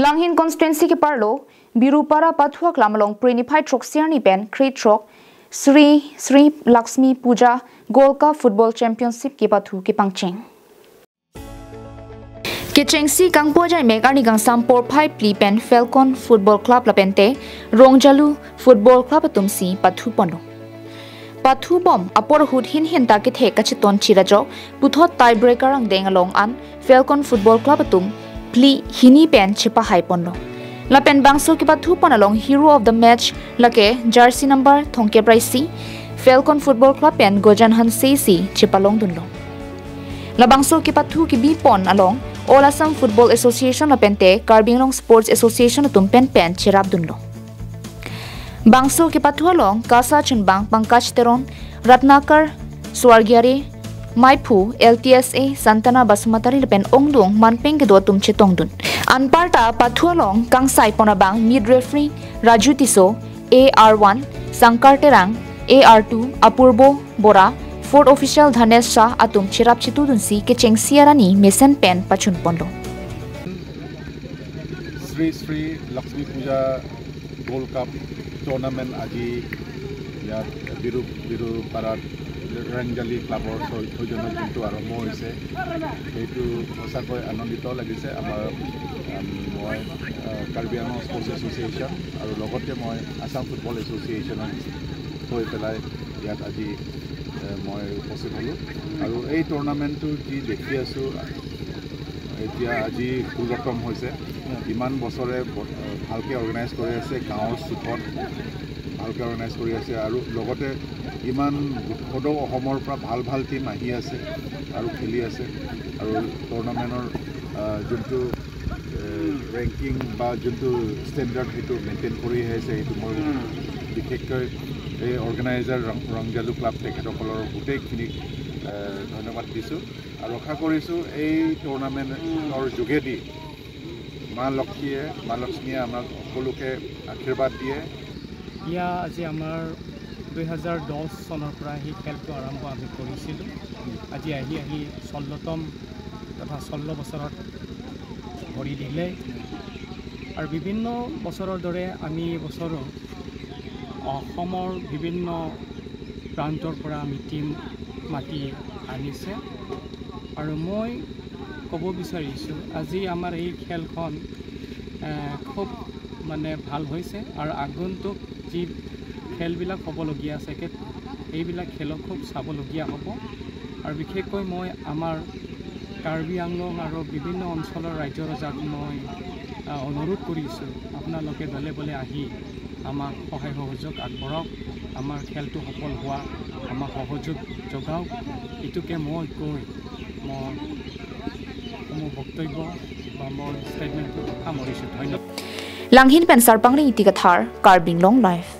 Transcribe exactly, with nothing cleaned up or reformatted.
Langhin constituency keparlo Birupara Pathu aklam along Phre niphai throksi arni pen Khre throk Sri Sri Lakshmi Puja Gold Cup Football Championship kepathu kepangcheng. Kechengsi kangpo ajaimek arni kangsam porphai phli pen Falcon Football Club lapente Rongjalu Football Club atumsi pathu ponlo. Pathu bom apor ahut hin hin ta kethe kacheton chirajok puthot tiebreaker angdeng along an Falcon Football Club atum phli hini pen chepahai ponlo. Lapen bangso kepathu pon along hero of the match lake jersey number thomkep ra isi Falcon Football Club pen Gojan Hanse si chepalongdunlo. Labangso kepathu kebi pon along All Assam Football Association lapente Karbi Anglong Sports Association atum pen pen cherapdunlo. Bangso kepathu along KASA chunbang Pankaj Teron, Ratnakar Swargiare, Maiphu, L T S A Santana Basumatary lapen ongdung manpeng kedo atum chetongdun. Anparta pathu along kangsai pon abang mid referee Raju Tisso, A R one, Sankar Terang, A R two, Apurbo Bora, fourth official Dhanesh Shah atum cherap chetudunsi kechengsi arni mesen pen pachun ponlo. Shri Shri Lakshmi Puja gold cup tournament আজি ইয়াত বিৰু বিৰুপাৰাত ৰংজালি ক্লাবৰ সৌ- সৌজন্যত যোনটো আৰম্ভ হৈছে, সেইটো সঁচাকৈ আনন্দিত লাগিছে। আমাৰ, আম, মই, আ, কাৰ্বি আংলং স্পৰ্টছ এছ'চিয়েশ্যন আৰু লগতে মই আছাম ফুটবল এছ'চিয়েশ্যনৰ হৈ পেলাই ইয়াত আজি, এ, মই উপস্থিত হ'লোঁ। আৰু এই টুৰ্ণামেণ্টটো যি দেখি আছোঁ, এতিয়া আজি ষোল্লতম হৈছে। ইমান বছৰে ব- ভালকৈ অৰ্গেনাইজ কৰি আছে, গাঁৱৰ চুকত ভালকৈ অৰ্গেনাইজ কৰি আছে আৰু লগতে ইমান সদৌ অসমৰ পৰা ভাল ভাল টিম আহি আছে আৰু খেলি আছে। আৰু টুৰ্ণামেণ্টৰ, আহ, যোনটো, এ, ৰেংকিং বা যোনটো ষ্টেণ্ডাৰ্ড, সেইটো মেইনটেইন কৰি আহিছে। সেইটো মই বিশেষকৈ এই অৰ্গেনাইজাৰ ৰং- ৰংজালু ক্লাব তেখেতসকলৰ গোটেইখিনিক, এ, ধন্যবাদ দিছোঁ। আৰু আশা কৰিছোঁ এই টুৰ্ণামেণ্টৰ যোগেদি মা লক্ষ্মীয়ে মা লক্ষ্মীয়ে আমাক সকলোকে আশীৰ্বাদ দিয়ে। এয়া আজি আমাৰ দুই হাজাৰ দহ চনৰ পৰা সেই খেলটো আৰম্ভ আমি কৰিছিলোঁ। আজি আহি আহি ষোল্লতম তথা ষোল্ল বছৰত ভৰি দিলে। আৰু বিভিন্ন বছৰৰ দৰে আমি এই বছৰো অসমৰ বিভিন্ন প্ৰান্তৰ পৰা আমি টিম মাতি আনিছে। আৰু মই ক'ব বিচাৰিছোঁ, আজি আমাৰ এই খেলখন, এ, খুব মানে ভাল হৈছে আৰু আগন্তুক যি খেলবিলাক হ'বলগীয়া আছে, কে- এইবিলাক খেলো খুব চাবলগীয়া হ'ব। আৰু বিশেষকৈ মই আমাৰ কাৰ্বি আংলং আৰু বিভিন্ন অঞ্চলৰ ৰাইজ ৰজাক মই, আ, অনুৰোধ কৰিছোঁ, আপোনালোকে দলে বলে আহি আমাক সহায় সহযোগ আগবঢ়াওক, আমাৰ খেলটো সফল হোৱা আমাক সহযোগ যোগাওক। এইটোকে মই কৈ মই মোৰ বক্তব্য বা মোৰ ষ্টেটমেণ্টটো সামৰিছোঁ। ধন্যবাদ। Langhin pen Sarpangri Ingti Kathar, Karbi Anglong Live.